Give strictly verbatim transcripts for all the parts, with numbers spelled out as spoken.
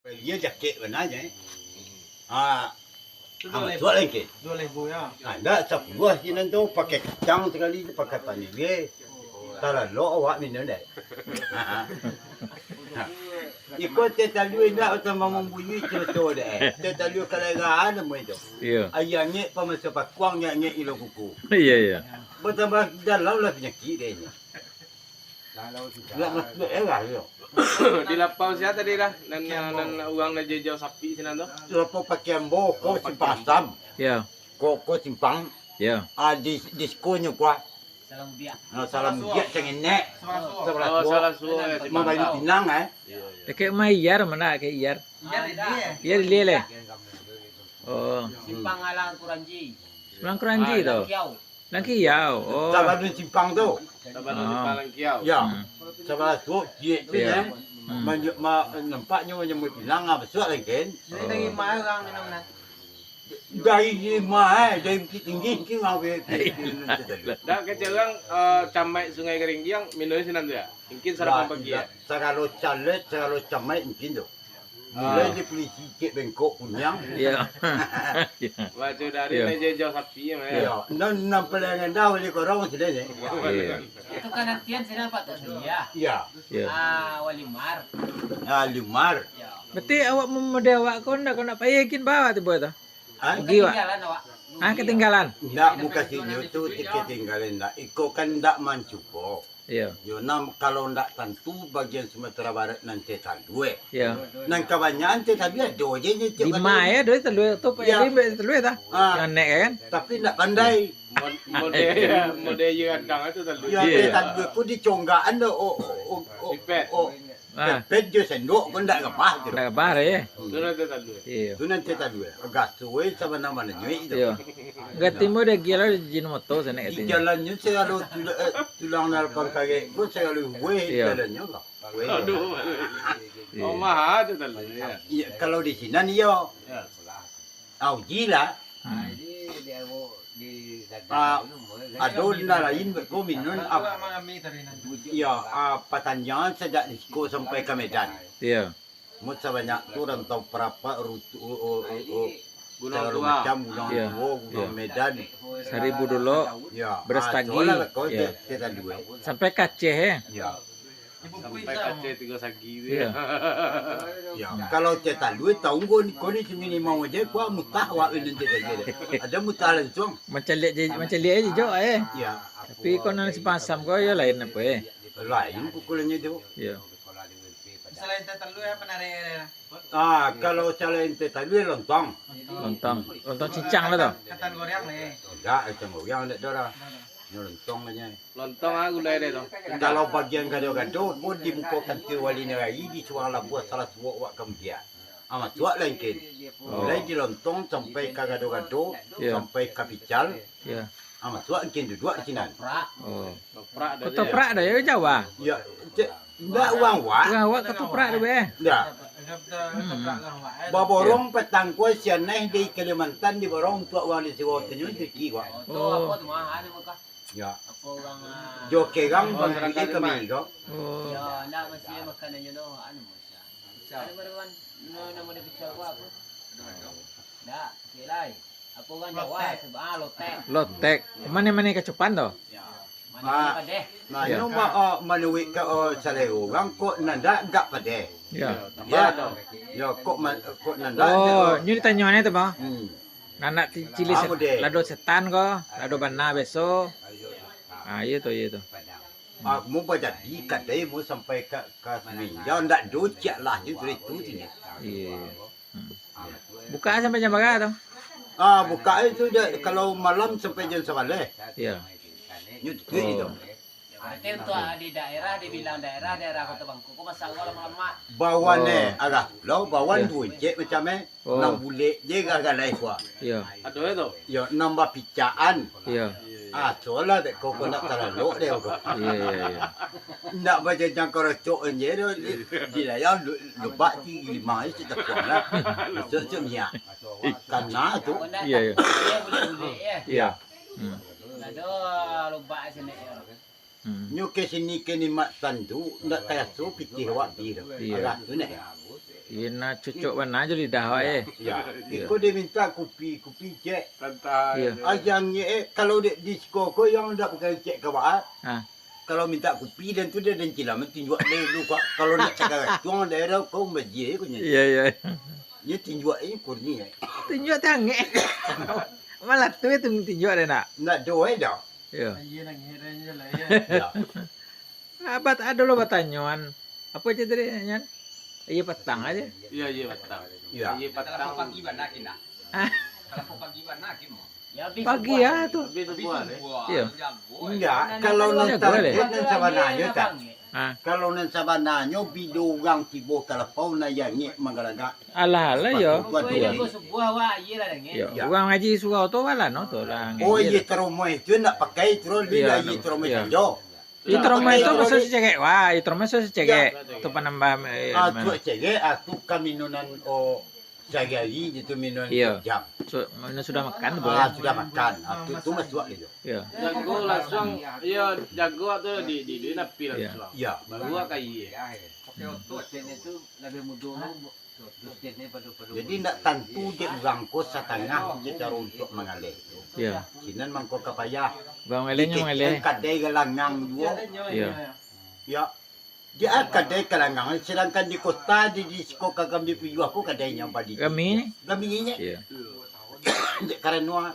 Iyo jakek bana je. Ha. Ah, masuak lai, Kin. Duo ribu, yo. Ah, ndak, sapuluah sinan tu, pakai kacang sakali tu, pakai panir, eh. Talalok awak minum dek. Iko teh talua indak batambah mambunyi, contoh dek. Teh talua kalagaan namo itu. Iyo. Ayah ngek pamaso pakuang, ngek-ngek ilo kuku. Iyo, iyo. Batambah dalam lah panyakik dek inyo. Ndak masuak erah yo. Di lapau sia tadi lah, nan, nan urang nan jajau sapi sinan tu? Lapau pakai ambo, ko simpang asam. Yo. Ko, ko simpang. Yo. Ah, di, di siko nyo kuah. Salam udiak. Ah, salam udiak sangenek. Oh, salah suo, ya, simpang. Mambayu pinang, eh. Iyo, iyo. Dakek rumah Iyar ma, dakek Iyar? Iyar di Iyar di Iyar, eh? Oh. Simpang Alang Kuranji. Simpang Kuranji tu? Kiau. Langkiau, oh. Sabalun simpang tu. Sabalun simpang Langkiau. Ya. Hmm. Sabalah suok ciek tu, ya. Hmm. Manju-, ma-, nampaknyo manjamu pinang, ah, masuak lai, Kin. Dari, dari ma urang minum nan? Dari ma, eh, dari Bukittinggi, Kin, ah, be-, be-, be-, Dak kecek urang, eh, Camaik Sungai Karinggiang, minum sinan tu, ya? Mungkin sarapan pagi, ya? Sagalo caleg, sagalo camaik mungkin tu. Mulai di polisi cek bengkok kuniang. Iyo. Baco dari lai jajau sapi, ya, Mak, ya? Iyo. Nan, nan paling rendah wali korong sudah, ya. Iyo. Itu kan nantian sinan Pak Tok Selia. Iyo. Iyo. Ah, Wali Mar. Ah, Wali Mar. Iyo. Berarti awak mamode awak ko ndak, ko nak payah kin bawa tibo tu? Ah? Rugi, Wak. Ketinggalan awak. Ah, ketinggalan. Ndak, mukasuiknyo tu ketinggalan ndak. Iko kan ndak mancubo. Iyo. Yo, nan kalau ndak tantu bagian Sumatera Barat nan teh talua. Iyo. Nan kabanyakan teh talua ado je nyo tiok. Limo ado. Yo, ado talua tu, Pak. Iyo. Ado talua tu. Ah. Nan nek kan? Tapi ndak pandai. Mod-, model, model yo gadang tu talua. Yo, iyo, teh talua tu diconggakan tu, oh, oh, oh, oh, pipet. Oh, ah. Pipet jo sendok pun ndak gabah tu. Ndak gabah, eh. Tu nan teh talua. Iyo. Tu nan teh talua. Gasu, eh, sabana-bana nyuik tu. Iyo. Gati mo dah gila di Ajinomoto sanak di katanya. Jalannyo sagalo tula-, eh, tulang nan lapang karek ko sagalo weh. Iyo. Jalannyo lah. Weh. Aduh. Iyo. Oh, maha tu talua, yo. Iyo, kalau di sinan iyo. Yo. Au, gila. Hmm. Ah, ado nan lain beko minun, ah, iyo, ah, patanjang sajak di siko sampai ka Medan. Iyo. Mun sabanyak tu rantau parapat, rutu, o, o, o, o, Gunuang Tuo. Sagalo macam, Gunuang Tuo, Gunuang Medan. Saribu Dolok, Brastagi. Iyo. Ah, colah beko teh talua. Sampai ka Aceh, eh? Iyo. Sampai ka Aceh Tigo Sagi tu. Iyo. Yo, kalau teh talua, tau ngko ni, ko ni Sungai Limau aja, kua mutah awak minun teh talua deh. Ado mutah lansuang. Mancaliak je, mancaliak je jok, eh. Iyo. Tapi ko nan Simpang Asam ko, yo lain apo, eh? Lain pukulannyo tu. Iyo. Salain teh talua, apo nan ado? Ah, kalau salain teh talua, lontong. Lontong. Lontong cincang lah tu. Katan goreang ni. Ndak, katan goreang ndak ado dah. Nyo lontong aja. Lontong ah, gulai deh tu. Kalau bagian gado-gado pun di muko kantua wali nagari, di Surang Labuah salah suok wak ka mudiak. Ah, masuak lah mungkin. Oh. Mulai di lontong sampai ka gado-gado, iyo, sampai ka pical. Iyo. Ah, masuak mungkin duduak di sinan. Oh. Ketoprak dah, yo, Jawa. Yo, cek, ndak urang wak. Urang wak ketoprak tu, beh. Ndak. Hmm. Baborong patang ko sianeh di Kalimantan diborong untuak urang di Siwo tu nyo cuci wak. Oh. Yo. Apo urang, ah, jo kerang, oh, bangkili kami ko. Oh. Yo, ndak mesti makanannyo no, anu, mesti. Anu, anu, anu, namo dia picau ko apo? Ndak, kecek lai. Apo urang Jawa, lotek. Sebab, ah, lotek. Lotek. Mane-mane kacupan tu? Yo. Mane-mane padeh. Nah, yo. Nyo ma-, oh, manuruik ka, oh, salero urang kok nan ndak agak padeh. Yo. Yo. Yo, kok ma-, kok nan ndak, oh, nyo ditanyo ne tu, bang. Hmm. Nan nak ti-, cili, ah, set-, model. Lado setan ko, lado bana biaso. Ah, iyo tu, iyo tu. Ah, mun bajadi kadai mun sampai ka, ka Seminjau, ndak do ciak lah, itu dari tu sini. Iyo. Hmm. Buka sampai jam bara tu? Ah, buka itu dah, kalau malam sampai jam sabaleh. Iyo. Nyo tutuik itu. Berarti untuak di daerah, dibilang daerah, daerah Kota Bangko ko masak ko lamak-lamak. Bawan, oh, eh, arah pulau, bawan, iyo, duo incek macam, eh. Oh. Nan bulek je galai-galai kuah. Iyo. Ado tu? Yo, nan bapicakan. Iyo. Ah, solah dek ko, ko nak talalok dek ko. Iyo, iyo, iyo. Ndak bajanjang karocok je tu, di, di layar lu-, lubak ti lima je, cik takuang lah. Masuk, masuk minyak. Kana tu. Iyo, iyo. Bulek-bulek, eh. Iyo. Hmm. Ado lubak sini, eh. Hmm. Nyo ke sini ke nikmat sandu, ndak taraso pitih awak bi tu. Iyo. Alah tu neh. Iyo, nah, cocok bana jo lidah awak, eh. Ya. Iko dia minta kupi, kupi cek. Santai. Iyo. Aja ngek, eh, kalau di, di siko ko yang ndak pakai cek ka awak. Ha. Kalau minta kupi dan tu dia dan cilam, tunjuk dia dulu, Kak. Kalau nak cakap kacang daerah kau bajie ko nyo. Iyo, iyo. Dia tunjuk ini kurni, eh. Tunjuk tangek. Malah tu itu tunjuk dia nak. Nak doa dah. Iyo. Iya, nangis dah je lah, ya. Ya. Abah ado lo batanyoan. Apo ceh tadi, Nyan? Iyo, patang aja. Iya, iya, patang. Iya. Iya, patang. Kalau pagi bana kena. Ah. Kalau pagi bana kena. Ya, habis pagi subuh. Ya, tu. Habis subuh, eh. Subuh, iyo. Jago. Enggak, kalau nan sabananyo tak. Ah. Kalau nan sabananyo, bilo urang tibo ka lapau, nan iyo ngek manggalagak. Alah, alah, iyo. Iyo. Subuh awak, iyo lah, dengek. Iyo. Iyo. Urang ngaji surau tu, alah, no, tu lah. Oh, iyo, teromoi tu nak pakai, terus bila iyo, teromoi iyo. Sajo. Iyo, teromoi tu maso sacegek. Wah, iyo, teromoi maso sacegek. Iyo. Tu panambah, eh, ah, tu cegek, ah, tu kaminunan, oh, sehari-hari je tu minum. Iyo. Jam. Su-, minum sudah makan tu, ah, kan? Sudah makan. Ah, tu, tu masuak je tu. Iyo. Jago langsung, iyo, jago tu di, di, di napi langsung. Iyo. Baru ka aia. Pakai otot, dia tu lebih mudah. Jadi, ndak tantu dek urang ko satangah je caro untuak mangaleh. Iyo. Sinan mangko ka payah. Urang mangalehnyo mangaleh. Kadai galangang juo. Iyo. Yo. Di a kadai galangang, sadangkan di kota, di, di siko ka Gambir Puyuah ko kadai nyo bali. Gambir ni? Gambir ni. Iyo. Dek karano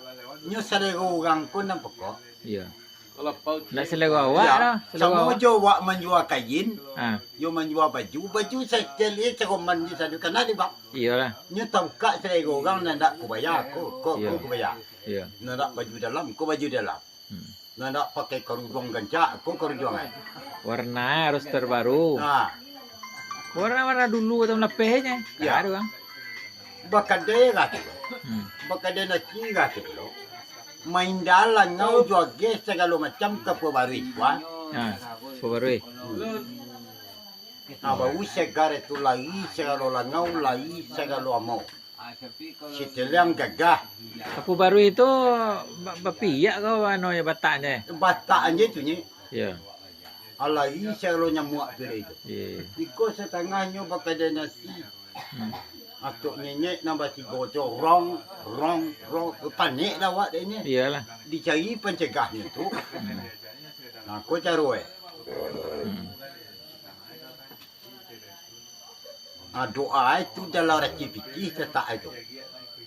nyo salero urang ko nan pokok. Iyo. Ndak salero awak lah, salero awak. Samo jo awak manjua kain, ha, jo manjua baju, baju saketel je caroman di sadu kana di bak. Iyolah. Nyo tabukak salero urang nan ndak ko baya, ko, ko, ko, iyo, ko baya. Iyo. Nan ndak baju dalam, ko baju dalam. Hmm. Nan ndak pakai karuduang gancak, ko karuduang ai. Warna harus terbaru. Ha. Warna-warna dulu atau lapeh je. Iyo. Ndak ado, Bang. Bakadai raso. Hmm. Bakadai nasi raso lo. Mainda langau jo ageh sagalo macam kapabaruih, Bang. Ha, kapabaruih. Hmm. Nah, baru sagar itu lai sagalo langau, lai sagalo amau. Sitiliang gagah. Kapabaruih tu ba-, bapiak ko anu yo bataknyo? Bataknyo tu nyo. Yo. Alai sagalo nyamuak tu dek itu. Iyo, iyo. Iko satangahnyo bakadai nasi. Hmm. Atuk nyenyek nan batigo tu, rong, rong, rong. Panek lah awak dek nyo. Iyolah. Dicari pancegahnyo tu. Hmm. Nah, ko caro, eh. Hmm. Ah, doa itu dalam racik pitih tatak itu.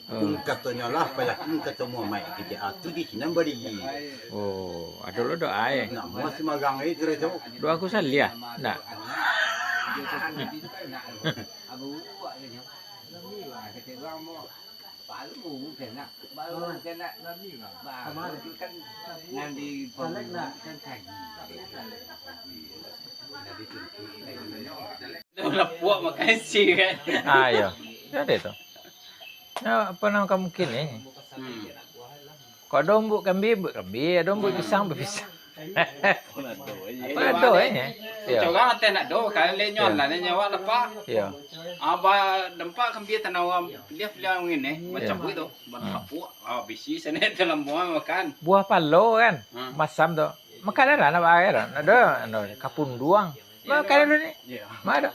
Oh. Kun katonyo lah, payakin kato Muhammad kecek atu di sinan bari. Oh, ado lo doa, eh. Nak mau semagang itu tu. Doa ku saliah, ndak? Baru kena, baru kena, baru tu kan nan di panggung kan kaji. Nan di tuntuik kan. Lapuak makan isi kan. Ah, iyo. Iyo, ado tu. Yo, apo namo ka mungkin ni? Hmm. Kok ado umbuik kambia, umbuik kambia, ado umbuik pisang, umbuik pisang. Ado, eh. Ado, eh. Iyo. Corang ateh nak do, kan le nyo. Iyo. Lah, nyo awak lepak. Iyo. Abah dempak kambia tanah urang, piliah-piliah ngini, iyo, macam itu. Ban lapuak, ah, bisi sanak dalam buah makan. Buah palo kan, hmm, masam tu. Makan lah, nak bagai lah. Ado, ado, kapunduang. Iyo, makan dulu ni. Iyo. Ma ado?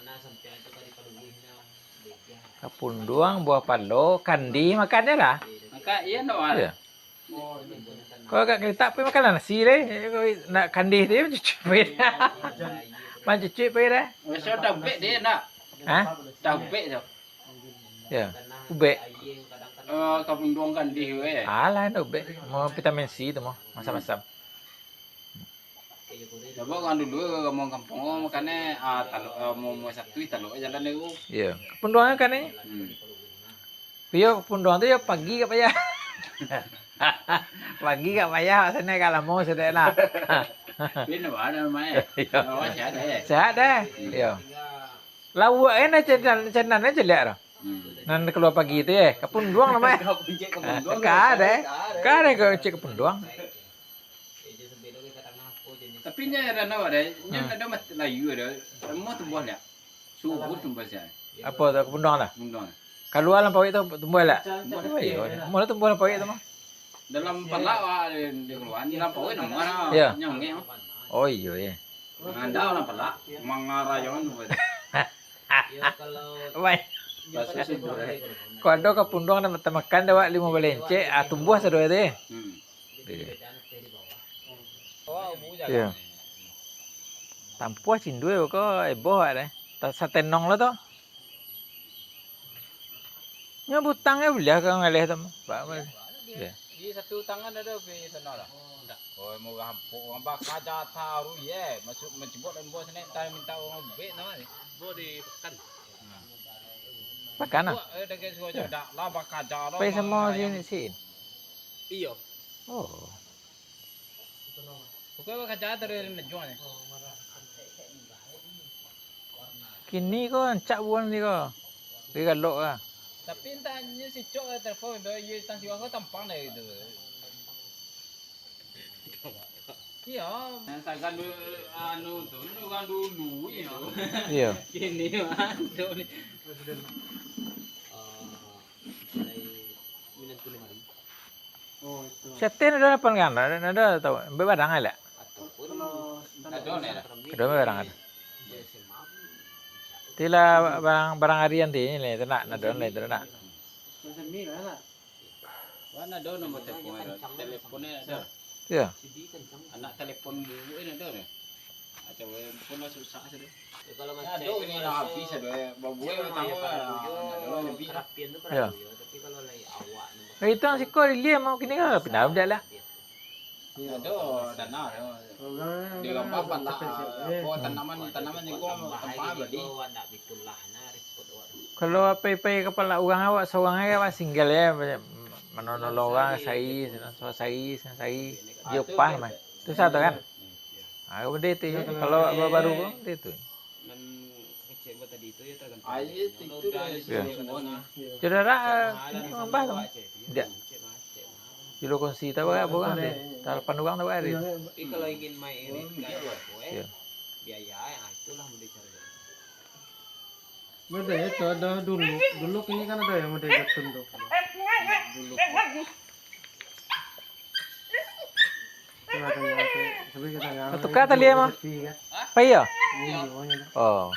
Kapunduang, buah palo, kandi, makan je lah. Makan, iyo, ndak makan. Iyo. Kau agak kelitak, pai makan lah nasi deh. Kau nak kandi tu, mancucuk pai dah. Mancucuk pai dah. Biaso dah ubek deh, nak. Hah? Dah ubek tu. Yo, ubek. Eh, kapunduang kandi, weh. Alah, ndak ubek. Mau vitamin C tu, mau. Masam-masam. Cubo urang dulu, urang kampuang, makannyo, ah, talok, ah, mau, mau satu, talok jalan dulu. Iyo. Kapunduang kan ni? Hmm. Iyo, kapunduang tu yo pagi agak payah. Pagi agak payah, maksudnyo agak lamo sadek lah. Tapi ndak ado, Mak, eh? Iyo. Awak sehat, eh? Sehat deh. Hmm. Iyo. Lauak kan, canan-canan caliak tu. Hmm. Nan kalua pagi tu, eh, kapunduang namonyo. Ka puncuak kapunduang. Ka ado, eh. Ka ado kok cek kapunduang. Tapi nyo heran awak deh, nyo, hmm, ado mati layu ado. Lamo tumbuah liak. Subur tumbuah siang. Apo tu, kapunduang tu? Kapunduang. Kalua lampauik tu tumbuah liak? Tumbuah. Oh, iyo. Amuah lah tumbuah lampauik tu mah. Dalam palak, wah, di, di kalua, di lampauik namonyo. Iyo. Nyo ngek, mah. Oh, iyo, iyo. Ngandau lah palak, mangarayongan. Baik. Kok ado ka punduang nan tamakan dek awak limo baleh encek, ah, tumbuah sado tu, eh. Hmm. Iyo. Tampuah cindua ko eboh awak deh. Ta-, satenong lo tu. Nyo butang e buliah ka ngaleh tu. Ba-, ba-, iyo. Di satu tangan ado pi sana lah. Oh, murah ampuk. Urang bakaja taruih, ye. Masuk mancibok dalam buah sini, entah minta urang ubek nama ni. Buah di pekan. Pekan ah? Buah, eh, daging suruh je. Dah, lah bakaja lah, Pai samo si, si. Iyo. Oh. Pokoknya bakaja taruih dari nejuang ni. Kini ko rancak buah ni ko. Dari galok lah. Tapi entah nyo si Cok lah telepon, dah iyo tang siwa ko tampang dah gitu. Iyo. Nan sagan du-, anu tu, ni urang dulu itu. Iyo. Kini mah tu ni. Presiden, eh, dari minantu lemari. Oh, itu. Seteh nado lapan kan, nado, nado tau. Ambil barang aja lah. Ataupun ado ni lah. Ado ambil barang kan. Itulah barang, barang harian ti ni, tu nak, nado ni, tu nak. Semi lah, nak. Wan ado nomor telepon, telepon ni ado. Iyo. Anak telepon bubuak ni ado ni. Macam pun lah susah sudah. Ya, kalau macam ado ni lah habis ado, eh. Babuai pertama lah, ado lah lebih. Kerapian tu. Iyo. Tapi kalau lai awak ni. Eh, itu yang siko di Lim, mau kini kan pindah dah lah. Ado dana ado. Di rumah patah, apa, tanaman, tanaman ni gua tempat beli. Kalau apai-apai kapalo urang awak sorang aja, awak singgah ya, manonolong urang, sai, sai, sai, sai, diopah mah. Susah tu kan? Ah, benda itu je. Kalau awak baru-baru ko, benda itu. Nan kecek buat tadi tu, ya, tergantung. Ah, iya, itu, itu dah, iya, semua nah. Saudara, ini mambah tu. Tidak. Kilo kongsi tahu apa orang tu? Talapan orang tahu hari. Tapi kalau ingin main ini, biaya, ya, itulah model cara. Model itu ada dulu. Dulu kini kan ada ya model jatun tu. Dulu. Tukar tali emang? Pai yo? Oh.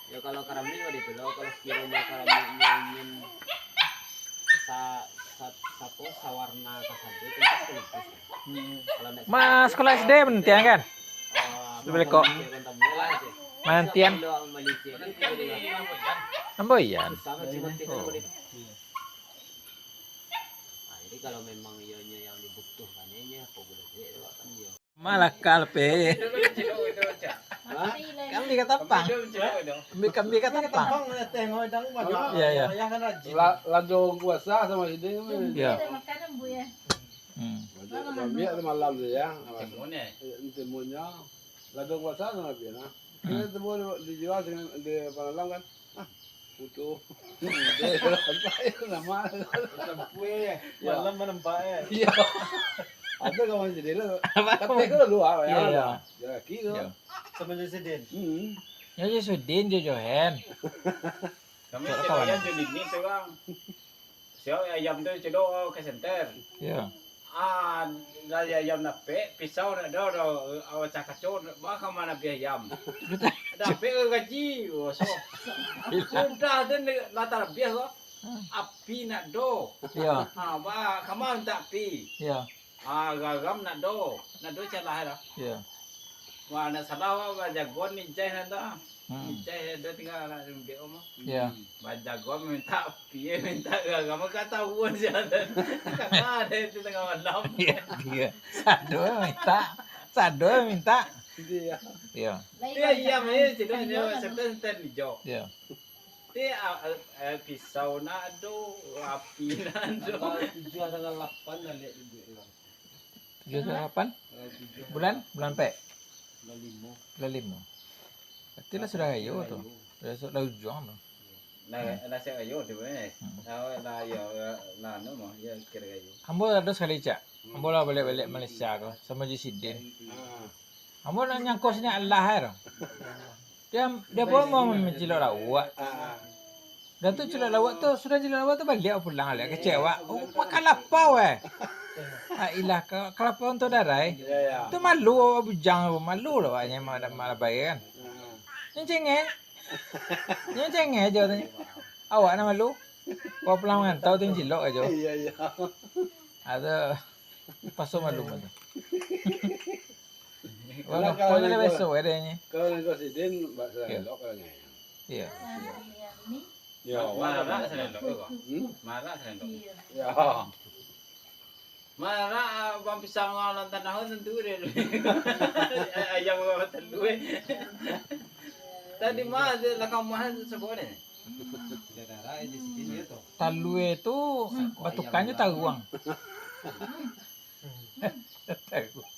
Ya, kalau karami mah itu lo, kalau sekiranya karami ingin sa-, sa-, sapo, sawarna ka sado, itu kan. Kalau ndak Mas, sekolah S D manantian kan? Sudah kok. Manantian. Ambo Ian. Susah, cuma tiga menit. Nah, jadi kalau memang iyonyo yang dibutuhkan, inyo apa buliah buek tu, kan, iyo. Malakal pe. Hah? Kami ka tapang. Kami, kami ka tapang. Iya, iya. La-, lado puasa samo sidin. Iya. Hmm. Ambiak tu malam tu ya. Timunyo. Lado puasa samo sidin nah. Kena timun dijual dengan di Panalang kan. Ah, butuh. Nama. Sampai malam menempa, eh. Iya. Ada kawan jendela. Tapi kalau luar ya. Iya, iya. Dia kaki tu. Iya. Sama je sidin. Hmm. Ya, je sidin je Johan. Kami kawan. Kira-kira je ni seorang. Siap ayam tu cedok ka senter. Iya. Ah, dari ayam dapek, pisau nak ado, ado, awak cakaco, bah ka ma nabiah ayam. Dapek ka gaji, oh, so. Sudah tu lah talabiah ko. Api nak ado. Iya. Ha, bah, ka ma mintak api. Iya. Ha, garam nak ado. Nak ado calah dah. Iya. Wah, nak salah, wah, bajagoan ni jai nan tu. Hmm. Ijai ado tinggal anak lembek mah. Iya. Bajagoan mintak api, mintak garam, katahuan sia tu. Kata ado itu tangah malam. Iya, iya. Sado mintak, sado mintak. Iya. Iya. Iya, iya, mah, iya, cedok, iya, senten-senten ijo. Iya. Ti, ah, eh, pisau nak ado, api nak ado. Tanggal tujuah, tanggal lapan lah lihat di duit tu. Tujuah, tanggal lapan? Tanggal tujuah. Bulan? Bulan ampek? Bulan limo. Bulan limo. Berarti lah sudah rayo tu. Sudah rayo. Sudah, sudah ujuang tu. Nah, hmm. Lah siap rayo tu, eh. Hmm. Lah, lah, yo, lah, anu mah, yo, kira rayo. Ambo ado sakali, Cak. Hmm. Ambo lah baliak-baliak Malaysia tu, samo Haji Sidin. Hmm. Ambo nak nyangko sini alah, eh, tu. Dia, dia pun mau mancilok lauak. Ah, ah. Dah tu cilok lauak tu, sudah cilok lauak tu baliak pulang lah, kecek awak. Oh, makan lapau, eh. Ah, ilah, ka-, kalapauan tu darai. Ya, ya. Tu malu awak bujang tu, malu lah awaknyo ma-, malabai kan. Hmm. Nyo cengeh. Nyo cengeh je tu. Awak nan malu. Awak pulang marantau tu cilok ajo. Iyo, iyo. Ado paso malu tu. Wah, kalau, kalau nengko, besok ado nyo. Kalau nengko sidin, bak selelok kalau ngai. Iyo. Yo, marak selelok tu kok. Hmm? Marak selelok. Iyo. Yo. Marak, ah, bang pisang urang tanah tu tentu deh. Ayam urang tanah, eh. Tadi mah, dia lah kamar tu sabuah deh. Talua tu batukanyo taruang. Taruang.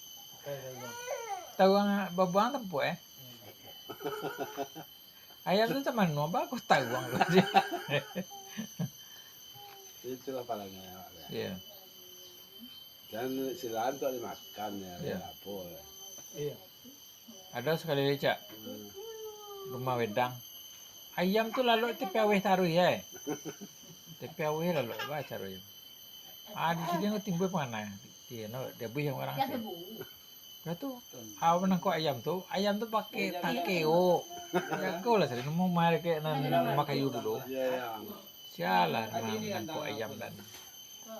Taruang babuang tempo, eh. Ayam tu tamano, bagus taruang tu. Itulah parangai awak tu. Iyo. Jan silakan tu dimakan yo, iyo, apo yo. Iyo. Ado sakali, Cak. Hmm. Rumah wedang. Ayam tu lalok tapi aweh taruih, eh. Tapi aweh lalok, baa caronyo. Ah, di siko timbua panganai. Di, no, di abuih urang tu. Lah tu, ah, manangkok ayam tu, ayam tu pakai tangkeok. Jago lah, sari nemu rumah dek nan rumah kayu dulu. Iyo, iyo. Sialah, manangkok ayam kan.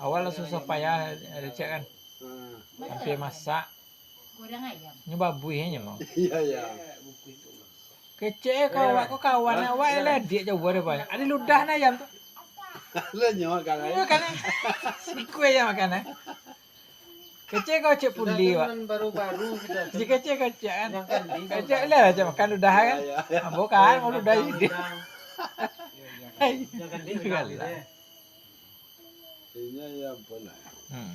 Awak lah susah payah, ado cak kan. Hmm. Ampia masak. Nyo babuih nyo. Iyo, iyo. Kecek eh, kau awak ko kawan awak eh, lah diak jauah deh, Pak. Ado ludah nah ayam tu. Lah nyo makan ai. Makan ai. Sikua ayam makan ai. Kecek kau cek puli, Pak. Baru-baru sudah tu. Kecek kau cek kan. Kecek lah, cek makan ludah kan. Iyo, iyo. Ambo kan, mau ludah jadi. Hai. Inyo ya ampun lah. Hmm.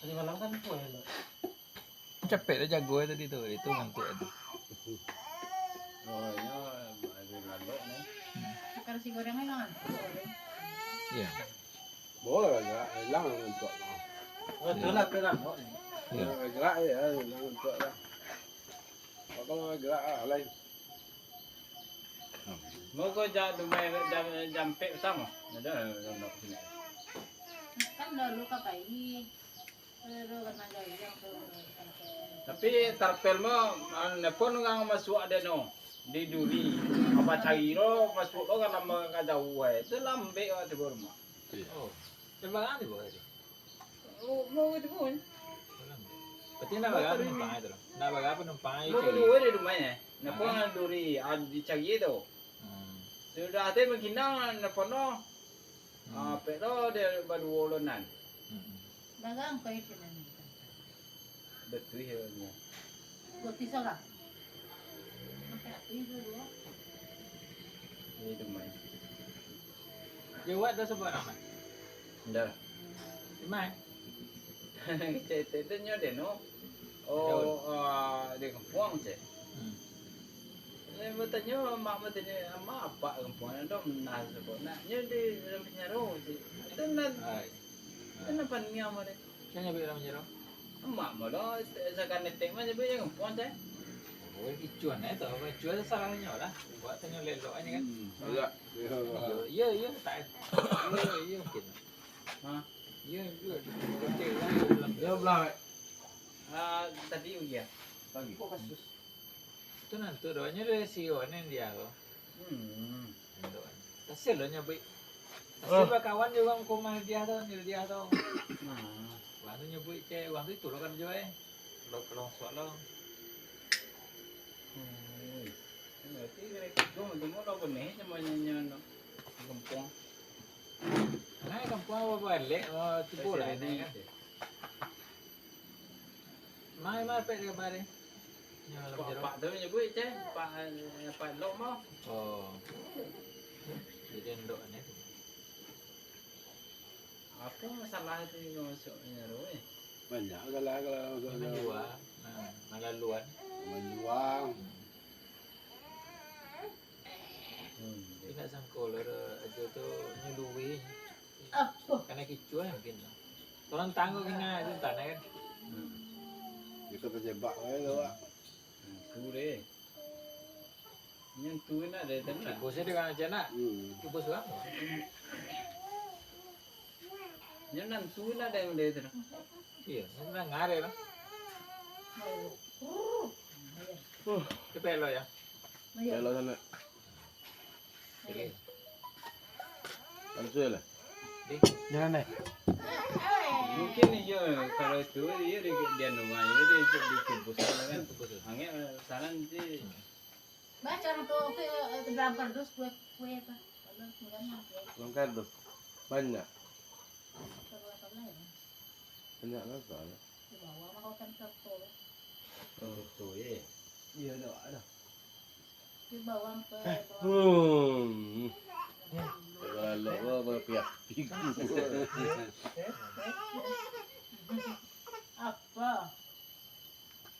Tadi malam kan kuah elok. Capek lah jago tadi tu, itu ngantuk tu. Oh, iyo, ado lalok ni. Hmm. Makan nasi goreng memang ngantuk. Iyo. Boleh lah, ilang ngantuk. Oh, tu lah, tu lah. Iyo. Gerak je, ilang ngantuk lah. Kalau gerak lah, lain. Moko ja-, dumai jam, jam ampek samo. Ado, ado, ado sini. Kan dulu ka pai. Tapi tarpel mo, anu, nepon urang masuak dek no. Di duri. Apa cari lo, masuak lo kan lambek ka jauah ai. Tu lambek awak tibo rumah. Iyo. Oh. Jam bara tibo tadi? Oh, mau itu pun. Berarti ndak bara panumpang itu lah. Ndak bara panumpang itu. Mau kedua di rumah ya. Nepon duri, ah, dicari tu. Hmm. Sudah tu mangkinang, nepon no. Hmm. Ah, pek lo dia baduo lo nan. Hmm. Dagang kau itu nan. Betul ya. Roti salah. Sampai aku itu dua. Ini demai. Jawab dah sebut nama. Dah. Demai. Cerita tu nyo deh no. Oh, ah, di kampuang cek. Hmm. Dia batanyo, mak batanyo, "Mak, apak kampuang ado nah sebut nak nyo di dalam penjaro cek." Itu nan, itu nan paniang mah deh. Sia nyabuik dalam penjaro? Mak mah lo, sakan etek mah nyabuik dalam kampuang cek. Oh, icuan eh tu, icuan tu salahnyo lah. Buat tanyo lelok aja kan. Hmm, agak. Iyo, iyo, iyo, tak. Iyo, iyo, mungkin. Ha? Iyo, iyo, di kote lah, dalam. Iyo, belah. Ah, tadi ujian. Pagi. Kok kasus? Tu nantu doh, nyo dari si Onen dia tu. Hmm. Kasian lo nyabuik. Kasian bakawan jo urang rumah dia tu, dia tu. Hmm. Urang tu nyabuik cek, urang tu itu lo kan jo eh. Lo, lo suak lo. Hmm. Berarti mereka tu, tu mau lo benih sama nyo, nyo, no. Kampuang. Nah, kampuang apa balik, oh, tibo lah, ini kan. Mai, mai, pek dia kemari. Nyo dalam jeruk. Apak tu nyabuik ceh, apak, apak lok mah. Oh. Jadi endok ni. Apa masalah tu yang masuk ni tu, eh? Banyak salah kalau masuk. Manjual. Nah, malaluan. Manjual. Hmm. Hmm. Indak sangko lah, ajo tu nyo luwe. Apo? Kanai kicuah mungkin. Tolong tanggo kena ajo tanah kan. Hmm. Kita terjebak bae tu, Pak. Hmm, tu deh. Nyentuh nak deh, tu nak. Bos dia kan aja nak. Hmm. Tu bos lah. Nyo nantu lah deh, deh tu. Iyo, nyo ngareh lah. Huh. Cepek lo ya. Belok sana. Oke. Langsung lah. Jalan deh. Mungkin iyo, kalau itu, iyo di, di anu, iyo di, di kubus kan. Angek, saran di Baca orang tu, oke, eh, dalam kardus, kue, kue apa? Kalau tinggal mah, kue. Dalam kardus. Banyak. Kalau apa lah ya? Banyak lah, soalnya. Di bawah mah kau kan kerto, ya. Kerto, ya. Iya, ada, ada. Di bawah ke bawah. Hmm. Kalau lo berpiak-piak. Apa?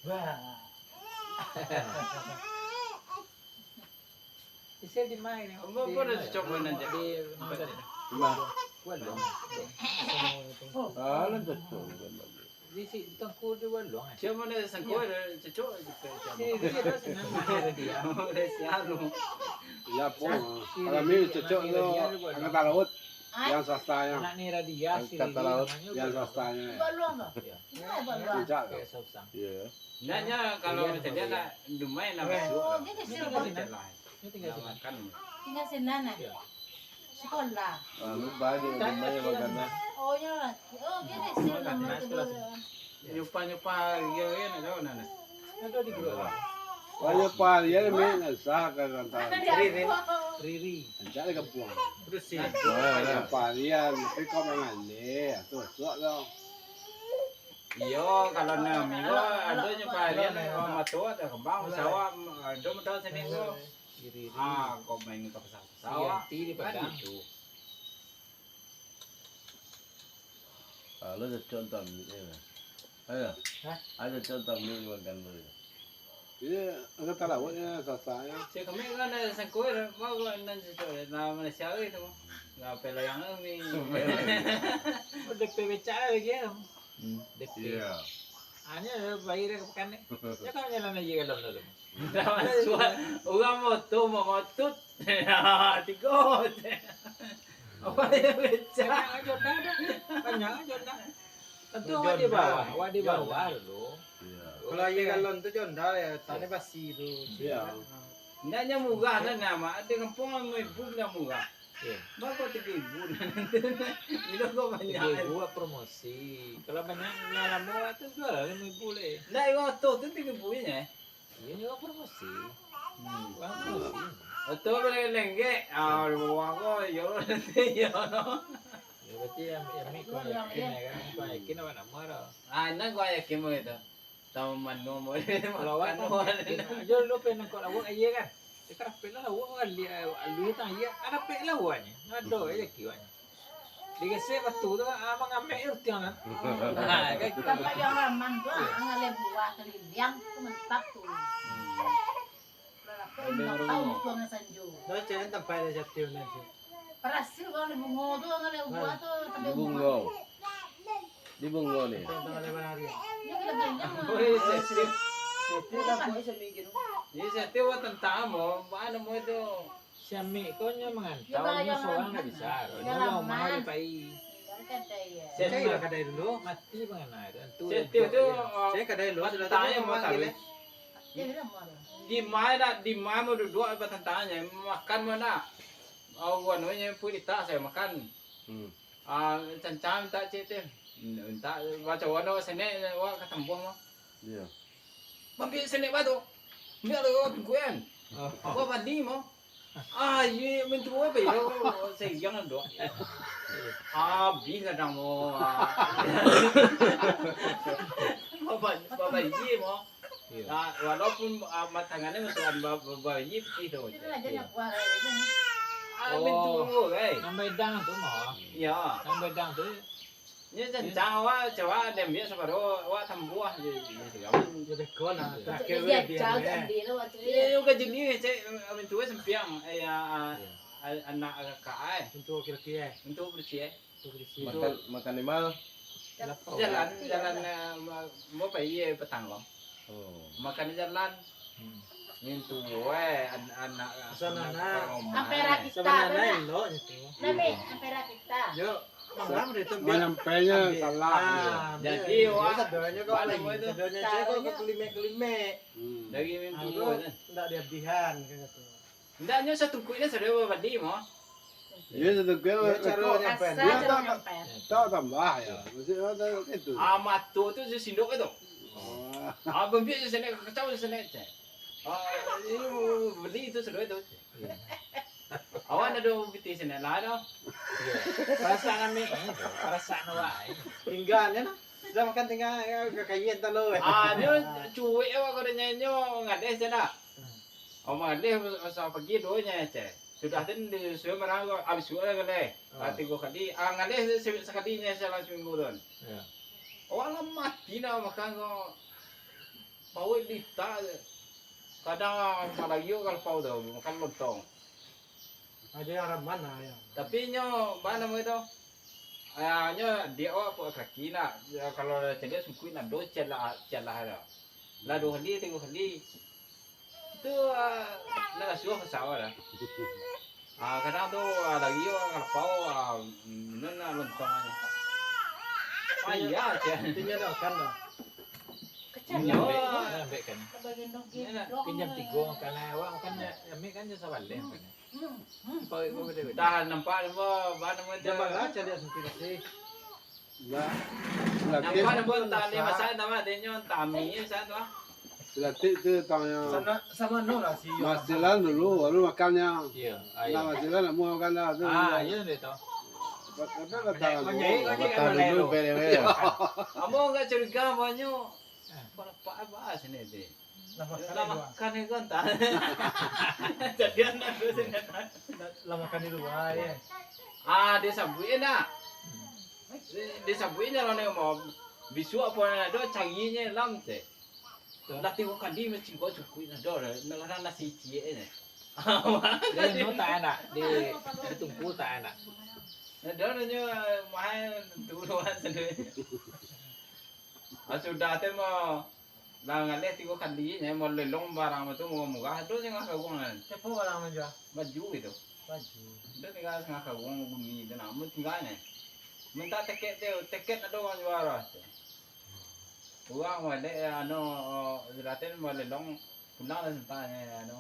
Wah. Isi di mai ni. Ambo pun ada cocok main aja. Di, di, Bah. Kuat dong. Ah, lah cocok. Di si Tengku di Walong, eh. Siapa nak sangkut, ada cocok juga. Si, dia dah senang, dia dah diam. Siap lu. Ya, po. Kalau ni cocok tu, angkatan laut. Yang swastanya. Anak ni Radia, si Angkatan Riri laut, namanya, yang swastanya. Balong tu. Ya. Ini balong. Puncak tu. Kayak Sausang. Iya. Nanya kalau macam dia nak, lumayan lah masuk. Oh, dia kecil banget. Dia tinggal sini. Makan. Tinggal sini, nah. Ya. Sekolah. Ah, lupa dia, lumayan makan lah. Oh, ya. Oh, dia kecil banget. Nyupah-nyupah, iya, iya, nak tahu, nah, nah. Banyak parian mi nasa ka rantau. Riri. Riri. Ancak di kampuang. Bersih. Banyak parian, tapi kau mangande, atuak-atuak kau. Iyo, kalau nak minggu, ado nyo parian, kalau mato, ado kambang, sawah, ado modal seminggu. Riri. Ah, kau main ka pasar. Sawah. Kan itu. Ah, lo cocok tam ni. Ayo. Hah? Ayo cocok tam ni makan dulu. Iya, angkatan laut ya, sasa ya. Cek kami kan ada sangkut, mau kau nan cocok, nah, Malaysia tu. Nah, pelayang ni. Oh, D P becak lagi ya. Hmm. D P. Iya. Hanya bayar ke pekan ni. Ya, kau jalan aja kalau dulu. Urang moto mangotut. Tigo. Apa yang becak? Banyak ajo dah. Banyak ajo dah. Tentu awak di bawah, awak di bawah dulu. Iya. Kalau aia galon tu jonda ya, tadi basi tu. Iya. Ndaknya murah lah, nah, mak. Di kampung lima ribu lah murah. Iya. Bako tigo ribu. Bilo kau banyak. Tigo ribu buat promosi. Kalau banyak, lah lama tu jual lah lima ribu leh. Ndak, iko tu, tu tigo ribu nya. Iyo, nyo promosi. Hmm. Wah, promosi. Betul, lengkek. Ah, wah, ko, yo, nanti, yo. Yo, berarti yang, yang mik kau yakin, ya kan? Kau yakin awak nak murah. Ah, nan kau yakin begitu. Tahu manu, mau makan, mau. Ajo lu pengen kau lawak, iya kan? Sekarang pengen lawak, alu, alu tang, iya. Ada pengen lawaknya. Ado, ya, kiwanya. Digesek batu tu, ah, mangamek je rutiang kan. Ah, kan. Sampai yang raman tu, ah, ngaleh buah kaliliang tu mantap tu. Hmm. Berapa indak tahu tu angan sanjo. Dah, jangan sampai ada jatuh nanti. Berhasil kalau di bungo tu, ngaleh buah tu, tapi bungo. Di bungo ni. Dia kena genjang. Oh, iya, sensitif. Sensitif tak boleh seminggu. Ini sensitif buat tentang mau, mana mau itu. Si Amik ko nyo mangantau, nyo sorang ndak bisa. Nyo lamo di pai. Cari lah kadai dulu. Mati pangana tu. Sensitif tu, ah, cari kadai dulu, sudah tu tantangan yang mau taruih. Di ma nak, di ma mau duduak, apa tantangannya? Makan ma nak? Oh, anu nyo, pun ditak saya makan. Hmm. Ah, cancang mintak cek tu. Mintak, macam mana senek, wak katambuah mah. Iya. Mambiak senek batu. Biar lo tungkuan. Oh. Wak bani mah. Ah, iya, mintu apa ya? Sayang dok. Habis kadang mah. Bapak, bapak iya mah. Iya. Ah, walaupun, ah, matangannya masukan ba-, ba-, bayi putih tu. Itu lah jadi buah kayak gitu. Ah, oh, pintu dulu, eh. Nambah idang tu mah. Iya. Nambah idang tu. Ini cancang awak, coba diambil separuh, awak tambuah je. Jadi kau lah. Jadi dia jauh ambil lah waktu itu. Iya, juga jenis, cek, pintu sempiang, eh, ya, ah, anak kakak, eh. Pintu laki-laki, eh. Pintu bersih, eh. Makan, makan di ma? Jalan, jalan, eh, ma-, mau pai petang ko. Oh. Makan di jalan. Hmm. Mintu, eh, an-, anak, anak rumah, eh. Ampera kita tu, nah. Nabi, ampera kita. Yo. Manyampainyo salah. Jadi, wah, sadonyo kau lagi, sadonyo cewek kau kelimek-kelimek. Dari mimpi tu. Ndak diabihan, kayak gitu. Ndaknyo satungkuik ni sadonyo babandi mah. Iyo, satungkuik. Iyo, caro nyampain. Asa caro nyampain. Tak tambah ya. Maksudnya itu. Ah, mato tu sisindok itu. Ah, bambiak sisindok, kacau sisindok, cek. Ah, iyo, beli itu sadonyo tu. Awak ndak ado pitih sini lah tu. Parasaan ame, eh, parasaan awak, eh. Tinggal je lah. Sudah makan tinggal, ya, kakayian talo, eh. Ah, nyo cuek awak kalau nyanyo ngadeh je lah. Awak mangadeh masa pagi duo nyo, cek. Sudah tu di suwe marang ko, abis suwe lah ngadeh. Ah, tigo kali. Ah, ngadeh se-, sakali nyo salang saminggu tu. Awak lah mati nak makan ko. Pauik litak je. Kadang apalagi yo kalau pau tu, makan lontong. Ajo yang raman lah, ya. Tapi nyo, baa namo itu? Ah, nyo di awak puak kaki nak. Ya, kalau caliak sungkuik nak do cialah, cialah dah. Lah duo kali, tigo kali. Itu, ah, nak lasuah pasawa dah. Ah, kadang tu, ah, lagi yo, kalau pau, ah, minum nak lontong aja. Payah, cek. Intinya dah makan dah. Kecil. Iyo. Ambek, ambek kan. Pinjam tigo makan lah. Awak makan, ambek kan je sabaleh makan. Pau, pau gede-gede. Dah nampak nama, apa nama tu? Dah malah cari asumsi kasih. Nampak nama tali masak nama, dia nyo tami masak tu ah. Silatik tu tanyo. Sama, sama no lah si. Masilan dulu, baru makannya. Iyo, ah, iyo. Nah, masilan nak mau makan dah tu. Ah, iyo, dia tu. Kata kata Kau dulu. Jadi, kau jadi Kata dulu, dulu. Bere-bere. Ambo agak curiga banyak. Kau nampak apa sini tu? Lah makan Lah di luar. Makan ni kan tak. Jadi anak tu sini. Lah, lah makan di luar, ya. Ah, dia sabuik nak. Dia, dia sabuik nak lah nak mau. Bisuak pun nak ada cari ni lam tu. Lah tigo kali mesti kau cukup nak ada lah. Nak ada nasi ciek ni. Dia no tak enak. Di, di tungku tak enak. Ada nanya mahal tu luar sana. Ah, sudah tu mah, lah ngaleh tigo kali, nyo mau lelong barang tu murah-murah, ado sangah karuang kan. Siapa barang manjual? Baju itu. Baju. Ado tinggal sangah karuang bumi tu nak, mau tinggal ni. Minta tiket tu, tiket ado urang jual lah. Urang malek, anu, sudah tu mau lelong, pulang lah sebentar ni, anu.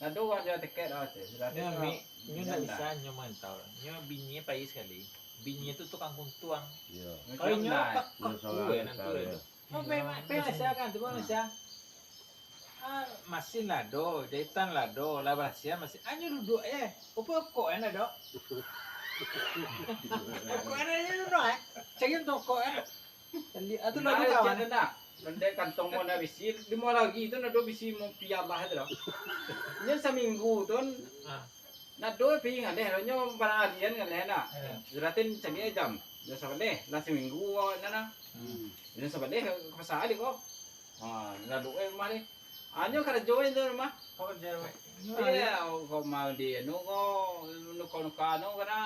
Nado urang jual tiket lah, cek. Sudah tu Nyo, Mik, nyo ndak bisa nyo mantau. Nyo bini pai sakali. Bini tu tukang kuntuang. Iyo. Kalau nyo Nyo kaku salah, ya, nantu salah. Tu. Oh, pai, pai Malaysia kan, tu pai Malaysia. Ah, masin lah do, jahitan lah do, lah barasian masin. Anyo duduk eh. Opo kok eh ndak do? Kok eh ndak do eh. Cari untuak kok eh. Tali, ah, tu Nah, lagu kawan. Cak tu nak. Nandai kantong mau nak bisi, limo lagi tu nado bisi mau pialah tu dah. Nyo saminggu tu, Ah. nado pi ngaleh, nyo barang harian ngaleh nak. Ya. Jelatin cari jam. Jam sabaleh, lah saminggu awak nak nah. Hmm. Jam sabaleh ka pasar alik ko. Ha, lalu eh rumah ni. Anyo karajo eh tu rumah. Kau kerja, Mak? Iya, kau mau di anu ko, nuka-nuka anu kana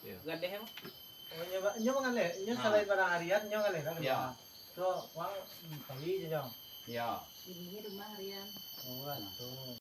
Ya. gadeh. Oh, nyo ba-, nyo mangaleh, nyo Ha. salain barang harian, nyo ngaleh lah. Ya. So, wang, hmm, pai je nyo. Ya. Ini rumah harian. Oh, lah, tu.